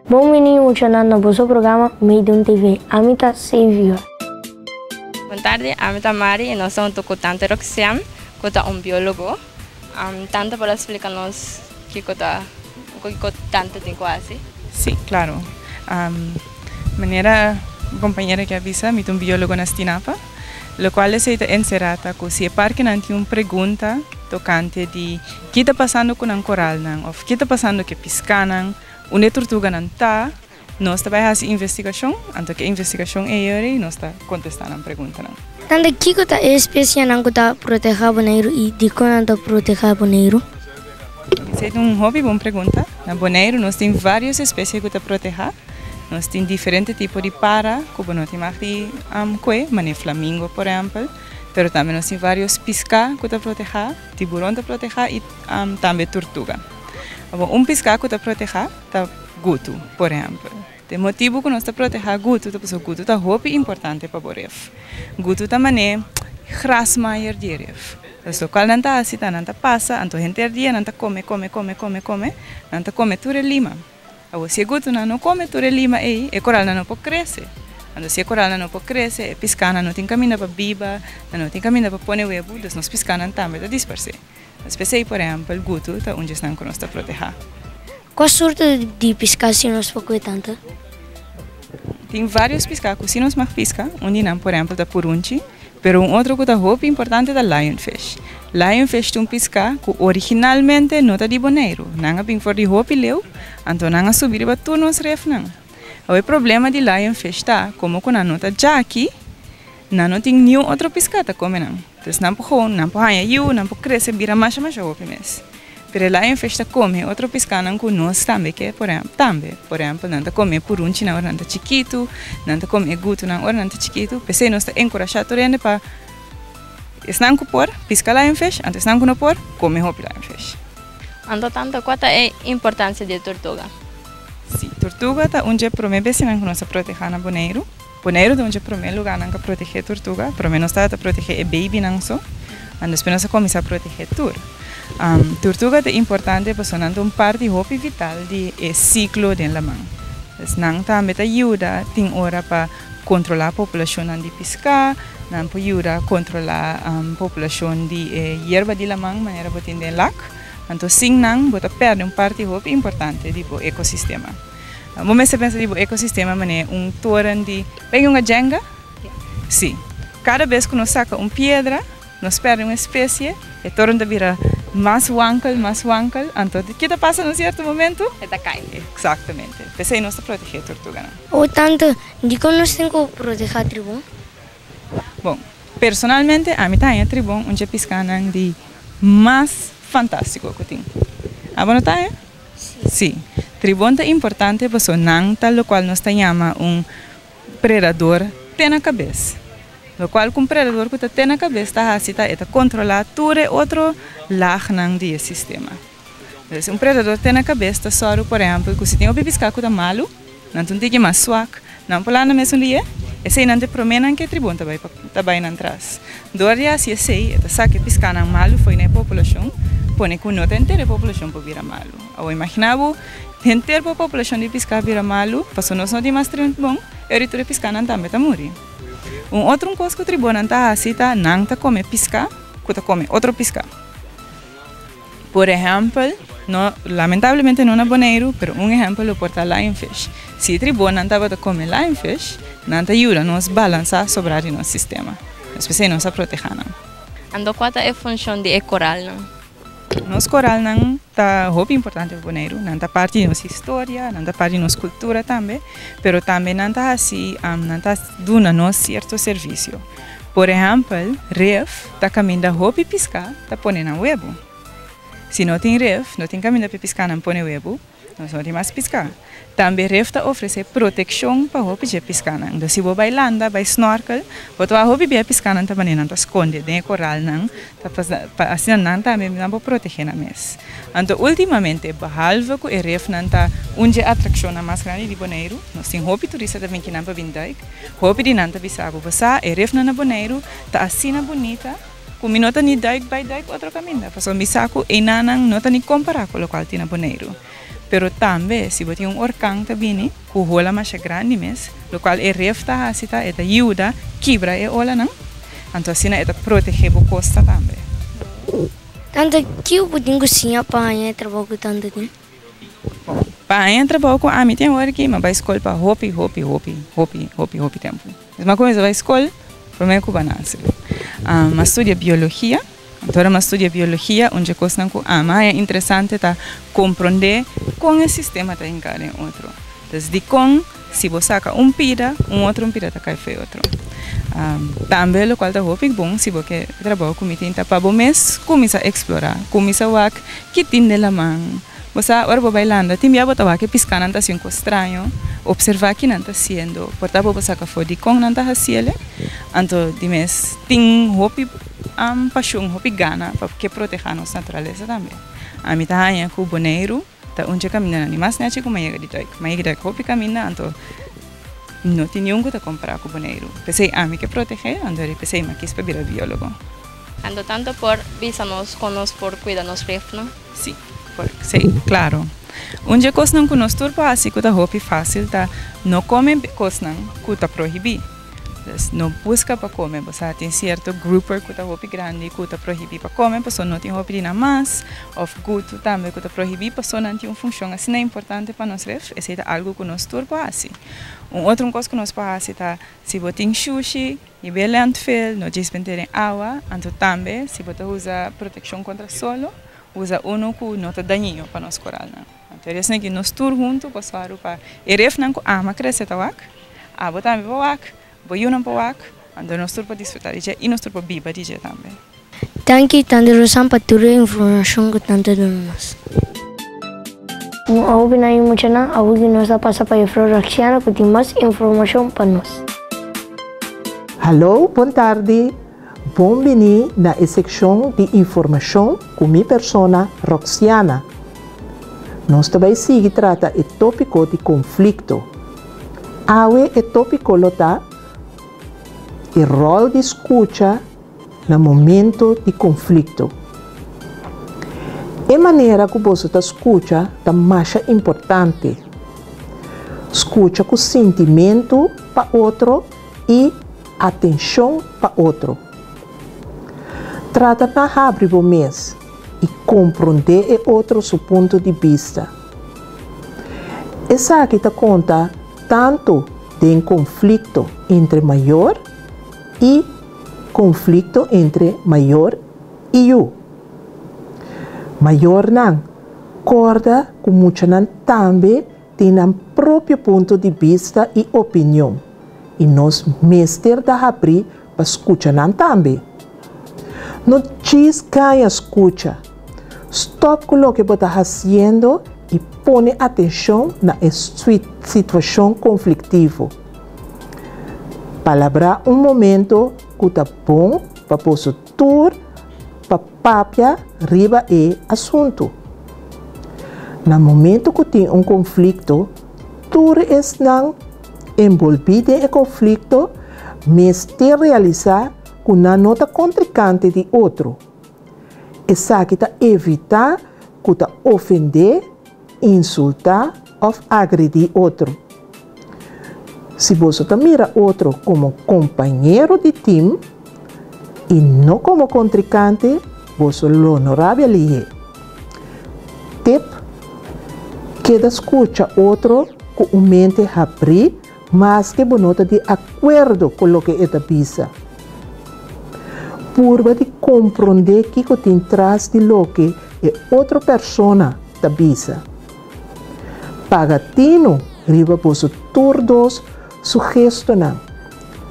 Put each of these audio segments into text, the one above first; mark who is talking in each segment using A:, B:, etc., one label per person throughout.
A: Bon bini muchanan na boso programa Meidun TV. Ami ta Xavier.
B: Bon tardi, ami ta Mari y nos ta hunto cu Tante Roxanne, cu ta un biologo. Tante por a splica nos kico ta, kico Tante tin cu haci?
C: Si, claro. Manera mi compañera aki a bisa, mi ta un biologo na Stinapa, locual esey ta encera ta cu si e parkenan tin un pregunta tocante di ki ta pasando cu nan coralnan of ki ta pasando cu e piscanan, unda e tortuganan ta, nos ta bay haci investigacion, anto cu e investigacion ey ora nos ta contesta nan preguntanan.
A: Tante, kiko ta e especianan cu ta proteha Boneiru y dicon nan ta proteha Boneiru?
C: Esey ta un hopi bon pregunta. Na Boneiru nos tin varios especie cu ta proteha. Nos tin diferente tipo di para cu bo no tin mag di cue, manera flamingo por ehempel. Pero tambe nos tin varios pisca cu ta proteha, tiburon ta proteha y tambe turtuga. Awor un pisca cu ta proteha ta gutu por ehempel. E motibu ku nos ta protehá gutu ta pasobra gutu ta hopi importante pa bo ref. Gutu ta man'é grasmaaier di e ref. Pues lokual nan ta hasi ta nan ta pasa anto henter dia nan ta kome kome kome kome kome nan ta kome tur e lima. Awor si e gutunan no kome tur e lima ei e koralnan no por krese. Anto si e koralnan no por krese e piskanan no tin kaminda pa biba, nan no tin kaminda pa pone webu, dus nos piskanan tambe ta disparsé. Nos p'esei por ehèmpel gutu ta un djesnan ku nos ta protehá.
A: Kua sorto di piská si nos por kue tanta?
C: Tin vários piská ku si nos mag piska. Un di nan por ehèmpel ta purunchi, pero un otro ku ta hopi importante ta lionfish. Lionfish ta un piská ku originalmente no ta di Boneiru. Nan a bin for di hopi leu, anto nan a subi riba tur nos refnan. Awor e problema di lionfish ta komo ku nan no ta djaki, nan no tin niun otro piská ta kome nan. Entonces nan por gewoon, nan por haña yu, nan por krese bira masha masha hopi mes. Pero e lionfish ta kome otro piskanan ku nos tambe ke, por ehèmpel, tambe. Por ehèmpel, nan ta kome e purunchinan ora nan ta chikitu, nan ta kome e gutunan ora nan ta chikitu. P'esei nos ta enkurashá tur hende pa esnan ku por piska lionfish, anto esnan ku no por, kome hopi lionfish.
B: Anto tanto, kua ta e importansia di e turtuga?
C: Sí, turtuga ta un dje promé bestianan ku nos a protehá na Boneiru. Boneiru ta un dje promé lugánan ku a protegé turtuga. Promé nos tabata protegé e babynan so, anto despues nos a kuminsá protegé tur. Turtuga ta importante pasobra nan ta un parti hopi vital di e siklo den laman. Pues nan tambe ta yuda tin ora pa kontrolá populashonnan di piská, nan por yuda kontrolá populashon di e yerba di laman manera bo tin den lak. Anto sin nan bo ta pèrdè un parti hopi importante di bo ekosistema. Bo mester pensa di bo ekosistema manera un toren di, bai un Jenga? Si. Kada bes ku nos saka un piedra, nos pèrdè un espesie, e toren ta bira mas wankel, mas wankel, anto ke ta pasa na un sierto momento?
B: E ta kai.
C: Eksaktamente. P'esei nos ta protegé tortuganan.
A: O tanto, dikon nos tin ku protehá tribon?
C: Bon, personalmente ami ta haña tribon un dje piskanan di mas fantástiko ku tin. Abo no ta haña? Sí. Tribon ta importante pasobra nan ta lokual nos ta yama un predador te na kabes. Lokual ku un predador ku ta te na kabes ta hasi ta e ta kontrolá tur e otro lagnan di e sistema. Entonces un predador te na kabes ta sòru por ehèmpel ku si tin hopi piská ku ta malu, nan ta un tiki mas swak, nan por landa mesun lié, esei nan ta e proménan ku e tribon ta bai ta bai nan tras. Dor di hasi esei e ta saka e piskanan malu fo'i na e populashon, pone ku no ta henter e populashon por bira malu. Awor imaginá bo henter bo populashon di piská bira malu, pasobra nos no tin mas tribon, e ora tur e piskanan tambe ta muri. Un otro un kos ku tribonnan ta hasi ta nan ta kome piská ku ta kome otro piská. Por ehèmpel, no, lamentablemente no na Boneiru, pero un ehèmpel lo por ta lionfish. Si e tribonnan tabata kome lionfish, nan ta yuda nos balansá sobrá di nos sistema. Nos p'esei nos a protehá nan.
B: Anto kua ta e funshon di e koralnan?
C: Nos koralnan ta hopi importante pa Boneiru. Nan ta parti di nos historia, nan ta parti di nos kultura tambe, pero tambe nan ta hasi, nan ta duna nos sierto servisio. Por ehèmpel, ref ta kaminda hopi piská ta pone nan webu. Si no tin ref, no tin kaminda pa e piskanan pone webu, nos no tin mas piská. Tambe ref ta ofresé protekshon pa hopi dje piskanan. Entonces si bo bai landa, bai snorkel, bo ta wak hopi bia e piskanan ta manera nan ta skonde den e koralnan, ta pa asina nan tambe nan por protegé nan mes. Anto ultimamente, behalve ku e refnan ta un dje atrakshonnan mas grandi di Boneiru, nos tin hopi turista ta bin kinan pa bin duik, hopi di nan ta bisa bo, bo sa e refnan na Boneiru ta asina bunita ku mi no ta ni duik bai duik otro kaminda, pasobra mi sa ku einanan no ta ni kompará ku lokual tin na Boneiru. Pero tambe si bo tin un orkan ta bini ku hola masha grandi mes, lokual e ref ta hasi ta e ta yuda kibra e olanan, anto asina e ta protegé bo kosta tambe.
A: Tanta kiko bo tin ku siña pa haña e trabou ku tanta tin?
C: Bon, pa haña e trabou ku ami tin awor aki, mi a bai skol pa hopi, hopi, hopi, hopi, hopi, hopi tempu. Mi a kuminsá bai skol promé ku bo a nase. Mi a studia biologia. Anto ora mi a studia biologia, un dje kosnan ku ami a haña interesante ta komprondé kon e sistema ta hinká den otro. Entonces dikon si bo saka un pida, un otro un pida ta kai fo'i otro. Tambe lokual ta hopi bon si bo ke trabou ku mi tin ta pa bo mes kuminsá eksplorá, kuminsá wak ki tin den laman. Bo sa ora bo bai landa tin bia bo ta wak e piskanan ta hasi un kos straño, opservá ki nan ta hasiendo, por ta bo bo saka afó dikon nan ta hasiel. Anto di mes tin hopi pashon, hopi gana pa ke protehá nos naturalesa tambe. Ami ta haña ku Boneiru ta un dje kamindanan di mas nechi ku mi a yega di duik. Mi a yega di duik hopi kaminda anto no tin niun ku ta kompará ku Boneiru. P'esei ami ke proteh'é, anto p'esei mi a kis pa bira biólogo.
B: Anto tanto por bisa nos kon nos por kuida nos refnan?
C: Sí, por, sí, klaro. Un dje kosnan ku nos tur por hasi ku ta hopi fásil ta no kome kosnan ku ta prohibí. Dus no buska pa kome, bo sa tin sierto grouper ku ta hopi grandi ku ta prohibí pa kome pasobra no tin hopi di nan mas, òf gutu tambe ku ta prohibí pasobra nan tin un funshon asina importante pa nos ref, esei ta algu ku nos tur por hasi. Un otro kos ku nos por hasi ta si bo tin shushi, hib'é landfill, no djis bent'é den awa, anto tambe si bo ta usa protekshon kontra solo, usa unu ku no ta dañino pa nos koralnan. Anto e esnan ki nos tur huntu por sòru pa e refnan ku ama krese ta wak. Abo tambe por wak, bo yunan por wak, anto nos tur por disfruta di dje i nos tur por biba di dje tambe.
A: Danki Tante Rosan pa tur e informashon ku Tante duna nos. Un hóbennan i muchanan awe ku nos a pasa pa Jufrou Roxiana ku tin mas informashon pa nos.
D: Hallo, bon tardi. Bon bini na e sekshon di informashon ku mi persona Roxiana. Nos ta bai sigui trata e tópiko di konflikto. Awe e tópiko lo ta E ròl di skucha na momento di konflikto. E manera ku boso ta skucha ta masha importante. Skucha ku sintimentu pa otro i atenshon pa otro. Trata pa habri bo mes i komprondé e otro su punto di bista. Esaki ta konta tantu den konflikto entre mayor i konflikto entre mayor i yu. Mayornan, kòrda ku muchanan tambe tin nan propio punto di bista i opinion i nos mester ta habrí pa skucha nan tambe. No djis gaña skucha. Stòp ku loke bo ta hasiendo i pone atenshon na e situashon konfliktivo. Palabrá un momento ku ta bon pa boso tur pa papia riba e asuntu. Na momento ku tin un konflikto, tur esnan enbolbí den e konflikto mester realisá ku nan no ta kontrikante di otro. Esaki ta evitá ku ta ofendé, insultá òf agredí otro. Si boso ta mira otro komo kompañero di tim i no komo kontrikante, boso lo no rabia lihé. Tip, Keda skucha otro ku un mente habrí maske bo no ta di akuerdo ku loke e ta bisa. Purba di komprondé kiko tin tras di loke e otro persona ta bisa. Paga tinu riba boso tur dos su gestonan,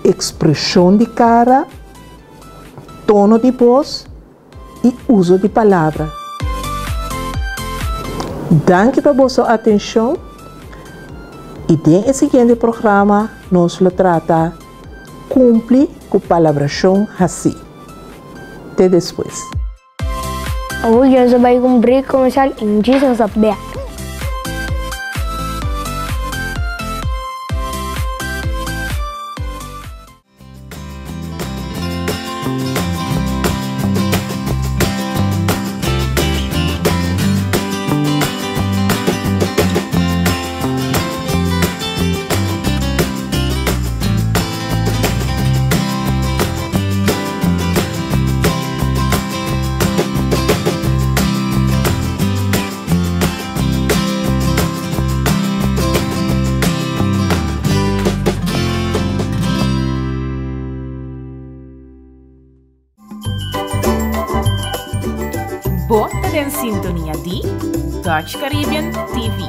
D: ekspreshon di kara, tono di bos i uso di palabra. Danki pa boso atenshon i den e siguiente programa nos lo trata kumpli ku palabrashon hasí. Te despues.
A: Awor nos a bai ku un break comercial y djis nos a bek.
E: den sintonia di Dutch Caribbean TV.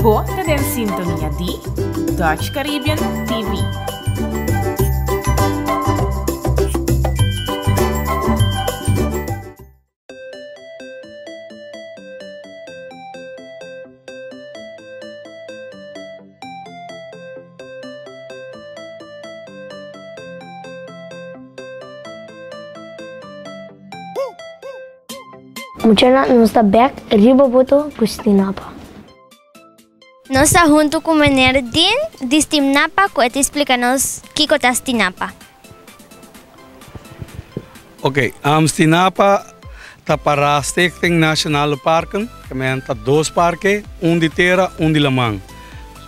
E: Bo ta den sintonia di Dutch Caribbean TV.
A: Muchanan nos ta bek riba boto ku Stinapa.
F: Nos ta huntu ku meneer Dean di Stimnapa ku e ta splika nos kiko ta Stinapa.
G: Ok, Stinapa ta para Stichting Nationale Parken, ke men ta dos parke, un di tera, un di laman.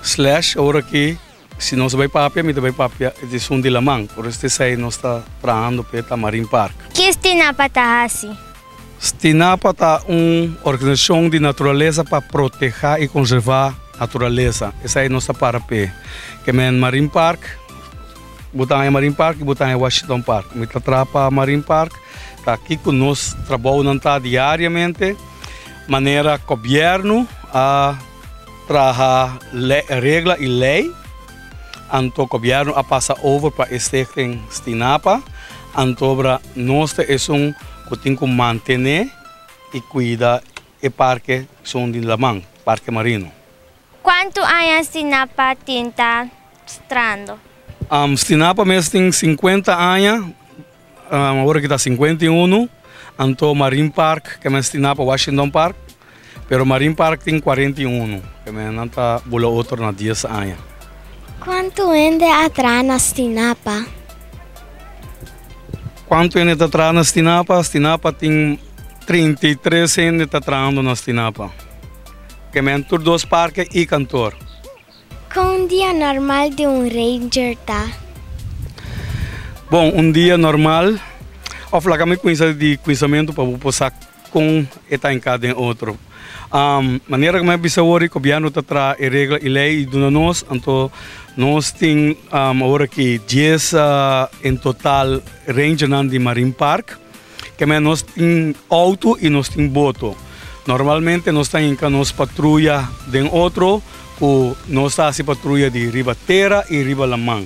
G: Slash ora ki Si nos bai papia, mi ta bai papia di esun di laman. Por eso esei nos ta trahando p'e Tamarin Park.
F: Ke Stinapa ta hasi?
G: Stinapa ta un organisashon di naturalesa pa protehá i konservá naturalesa. Esei nos ta para p'e. Ke men Marine Park, bo ta haña Marine Park i bo ta haña Washington Park. Mi ta traha pa Marine Park. Ta kiko nos trabounan ta diariamente, manera gobièrnu a. Traha regla y ley, anto gobierno a pasa over pa e stichting Stinapa, antobra nos ta esun cu tin cu mantene y cuida e parke esun di laman, parke marino.
F: Cuanto aña Stinapa tin ta trahando?
G: Stinapa mes tin 50 aña, awor aki ta 51, anto Marine Park ke mes Stinapa Washington Park, Pero Marine Park tin 41, ke men nan ta bula otro na 10 aña.
H: Kuantu hende a traha na Stinapa?
G: Kuantu hende ta traha na Stinapa? Stinapa tin 33 hende ta trahando na Stinapa. Ke men tur dos parke i kantor.
H: Kon un dia normal di un ranger ta?
G: Bon, un dia normal, òf laga mi kuminsá di kuminsamentu pa bo por sa kon e ta hinká den otro. Manera ku mi a bisa awor e gobièrnu ta traha e regla i lei i duna nos, anto nos tin awor aki dies en total rangernan di Marine Park. Keme nos tin outo i nos tin boto. Normalmente nos ta hinka nos patruya den otro ku nos ta hasi patruya di riba tera i riba laman.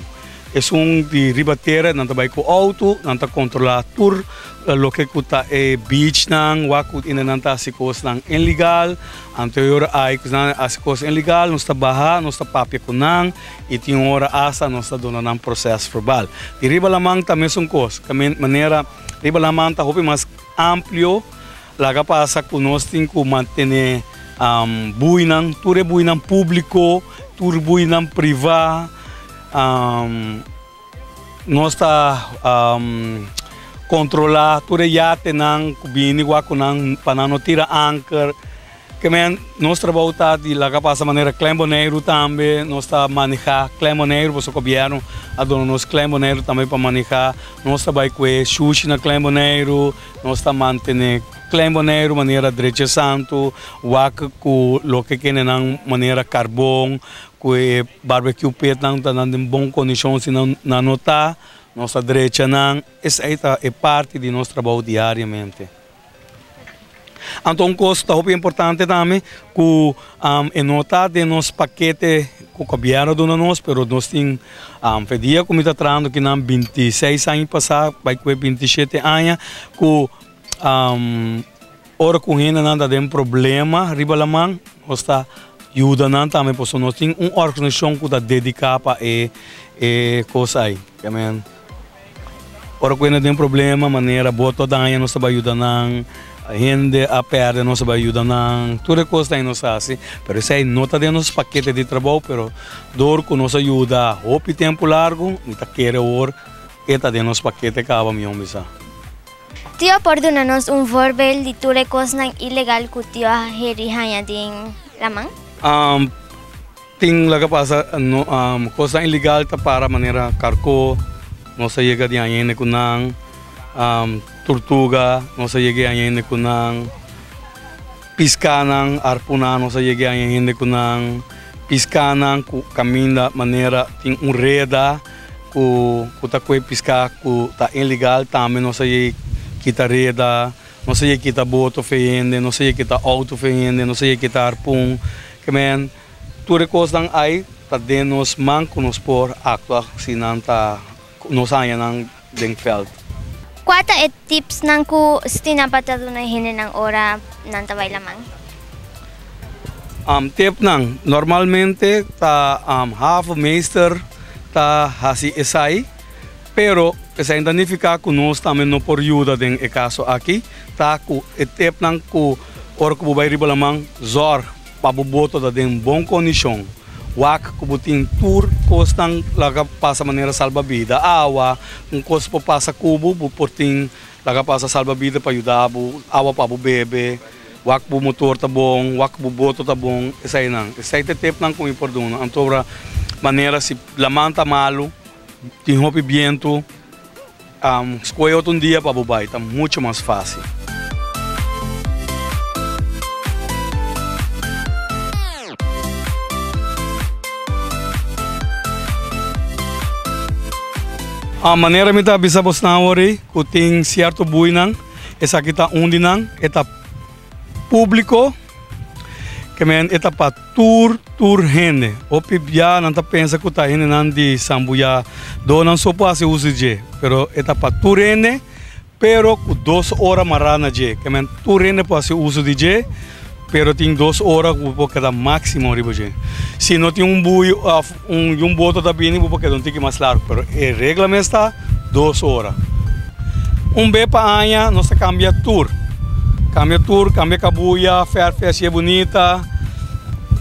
G: Esun di riba tera nan ta bai ku outo, nan ta kontrolá tur loke ku ta e beachnan, wak ku inda nan ta hasi kosnan inlegal. Anto e ora ai ku nan a hasi kos inlegal nos ta baha, nos ta papia ku nan i tin un ora asta nos ta duna nan proses verbal. Di riba laman ta mesun kos, manera riba laman ta hopi mas amplio, laga pasa ku nos tin ku mantené buinan, tur e buinan públiko, tur buinan privá. Nos ta kontrolá tur e yatenan ku bini wak ku nan pa nan no tira anker. Ke men nos trabou ta di laga pasa manera Klein Boneiru tambe nos ta manehá Klein Boneiru pasobra gobièrnu a duna nos Klein Boneiru tambe pa manehá. Nos ta bai ku e shushi na Klein Boneiru, nos ta mantené Klein Boneiru manera drecha santu, wak ku loke kende nan manera karbon ku e barbecue pitnan ta nan den bon kondishon si nan no ta nos ta drecha nan. Esei ta e parti di nos trabou diariamente. Anto un kos ta hopi importante tambe ku e no ta den nos pakete ku gobièrnu a duna nos, pero nos tin fe dia ku mi ta trahando kinan 26 aña pasá bai ku e 27 aña ku ora ku hendenan ta den problema riba laman nos ta yuda nan tambe pasobra nos tin un organisashon ku ta dediká pa e e kos ei. Ora ku hende den problema manera boto a daña nos ta bai yuda nan, hende a pèrdè nos ta bai yuda nan, tur e kosnan ei nos ta hasi, pero esei no ta den nos pakete di trabou, pero dor ku nos a yuda hopi tempu largu mi ta kere awor e ta den nos pakete kaba mi homber sa.
F: Tio por duna nos un voorbeeld di tur e kosnan ilegal ku tio a heri haña den laman?
G: Tin loke pasa no kosnan ilegal ta para manera karko nos a yega di haña hende ku nan, turtuga nos a yega di haña hende ku nan, piskanan arpuna nos a yega di haña hende ku nan, piskanan ku kaminda manera tin un reda ku ku ta kue piska ku ta ilegal tambe nos a yega kita reda, nos a yega kita boto fe hende, nos a yega kita outo fe hende, nos a yega kita harpun. Ke men tur e kosnan ai ta den nos man ku nos por aktua si nan ta nos haña nan den vèlt.
F: Kua ta e tipsnan ku Stinapa ta duna e hendenan ora nan ta bai laman?
G: Tipnan, Normalmente ta havenmeester ta hasi esai, pero esai no ta nifiká ku nos tambe no por yuda den e kaso aki. Ta ku e tipnan ku ora ku bo bai riba laman, zòrg pa bo boto ta den bon kondishon. Wak ku bo tin tur kosnan laga pasa manera salbabida, awa, un kos por pasa ku bo, bo por tin laga pasa salbabida pa yuda bo, awa pa bo bebe, wak bo motor ta bon, wak bo boto ta bon, eseinan. Esei ta e tipnan ku mi por duna. Anto ora manera si laman ta malu, tin hopi bientu, Skohe otro un dia pa bo bai, ta mucho mas fácil. Manera mi ta bisa bosnan awor ei ku tin sierto buinan, esaki ta un di nan, e ta públiko. Ke men e ta pa tur tur hende. Hopi bia nan ta pensa ku ta hendenan di Sambuyá do nan so por hasi uso di dje, pero e ta pa tur hende, pero ku dos ora mará na dje. Ke men tur hende por hasi uso di dje, pero tin dos ora ku bo por keda máksimo riba dje. Si no tin un bui òf un un boto ta bini bo por keda un tiki mas largu, pero e regla mes ta dos ora. Un be pa aña nos ta kambia tur, kambia tur, kambia kabuya, fèrf hasié bunita,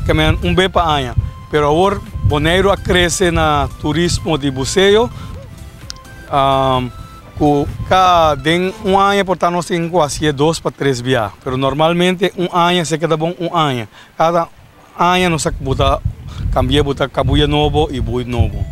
G: kemen un be pa aña. Pero awor Boneiru a krese na turismo di buseo, ku ka den un aña por ta nos tin ku hasié dos pa tres bia, pero normalmente un aña se keda bon un aña. Kada Aña nos a buta cambia buta cabuya nobo y bui nobo.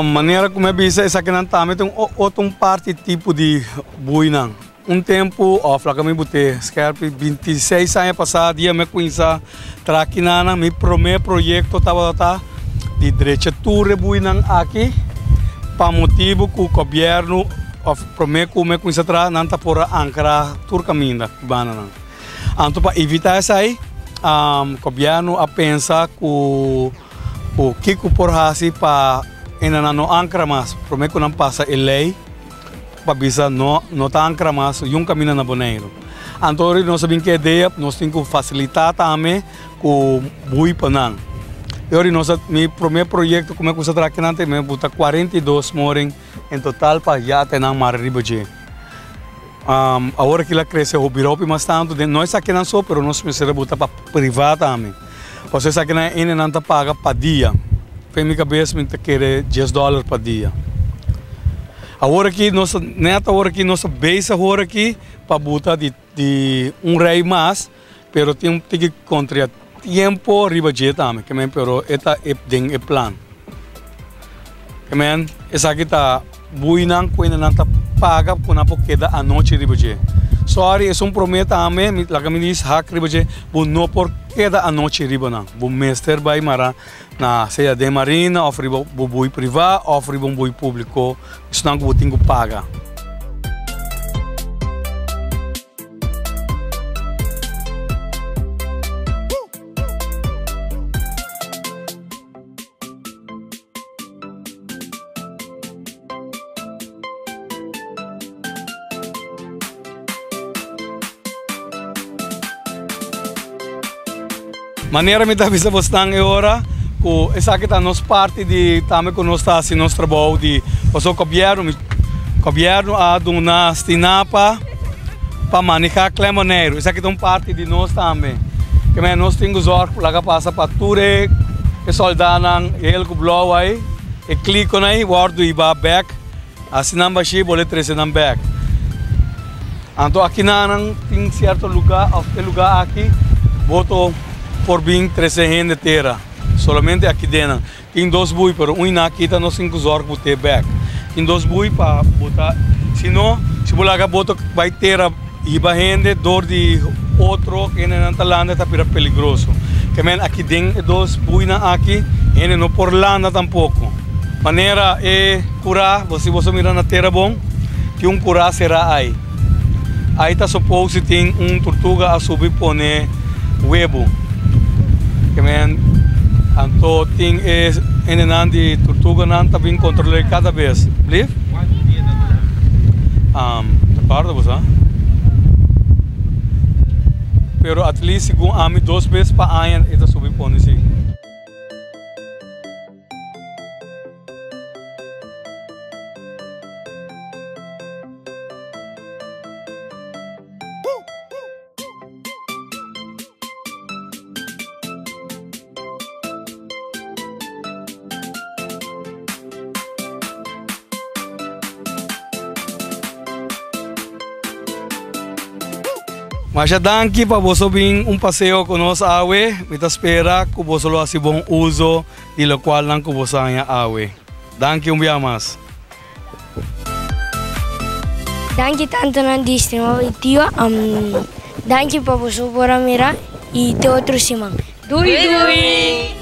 G: Manera cu mi a bisa esakinan tambe ta un otro un parti tipo di buinan. Un tempu òf laga mi but'é skèrpi 26 aña pasá dia mi a kuminsá traha kinanan mi promé proyekto tabata ta di drecha tur e buinan aki pa motibu ku gobièrnu òf promé ku mi a kuminsá traha nan ta por a ankrá tur kaminda ku bananan. Anto pa evitá esei gobièrnu a pensa ku ku kiko por hasi pa enanan no ankra mas promé ku nan pasa e lei. Pa bisa no no ta ankra mas yun kaminda na Boneiru. Anto ora nos a bin ku e idea nos tin ku fasilitá tambe ku bui pa nan. E ora nos a mi promé proyekto ku mi a kuminsá traha akinan ta mi a buta 42 moren en total pa yate nan mara riba dje. Awor aki la krese hopi bira hopi mas tantu den no esakinan so pero nos mester a buta pa privá tambe. Pasobra esakinan e hendenan ta paga pa dia. Fen mi kabes mi ta kere dies dòler pa dia. Awor aki nos ta net awor aki nos ta bezig awor aki pa buta di di un rei mas pero tin un tiki kontra tiempo riba dje tambe ke men pero e ta e den e plan. Ke men esaki ta buinan ku nan ta paga ku nan por keda anochi riba dje. Sorry, esun prome tambe, mi laga mi dis hak riba dje, bo no por keda anochi riba nan. Bo mester bai mara na sea den marina of riba bo bui priva of riba un bui publico, esnan ku bo tin ku paga. Manera mi ta bisa bosnan e ora ku esaki ta nos parti di tambe ku nos ta hasi nos trabou di pasobra gobièrnu mi gobièrnu a duna Stinapa pa maneha Klein Boneiru esaki ta un parti di nos tambe ke manera nos tin ku zòrg laga pasa pa tur e sòldánan hel ku blou ai e klikonan ei wòrdu hiba bèk hasi nan bashí bole trese nan bèk. Anto akinanan tin sierto lugá òf e lugá aki boto por bin trese hende tera. Solamente akidenan. Tin dos bui pero un na kita nos tin ku zòrg bo te bèk. Tin dos bui pa bota si no si bo laga boto bai tera hiba hende dor di otro hendenan ta landa ta bira peligroso. Ke men aki den e dos buinan aki hende no por landa tampoko. Manera e kurá bo si boso mira na tera bon tin un kurá será ai. Ai ta supou si tin un turtuga a subi pone webu. Ke men anto tin e hendenan di turtuganan ta bin kontrol'é kada bes. Blief? Ta kòrda bo sa. Pero at least segun ami dos bes pa aña e ta subi pone si. Masha danki pa boso bin un paseo ku nos awe. Mi ta spera ku boso lo hasi bon uso di lokualnan ku boso haña awe. Danki un bia mas.
A: Danki tantonan di estimado y tio. Danki pa boso por a mira y te otro siman. Doei doei!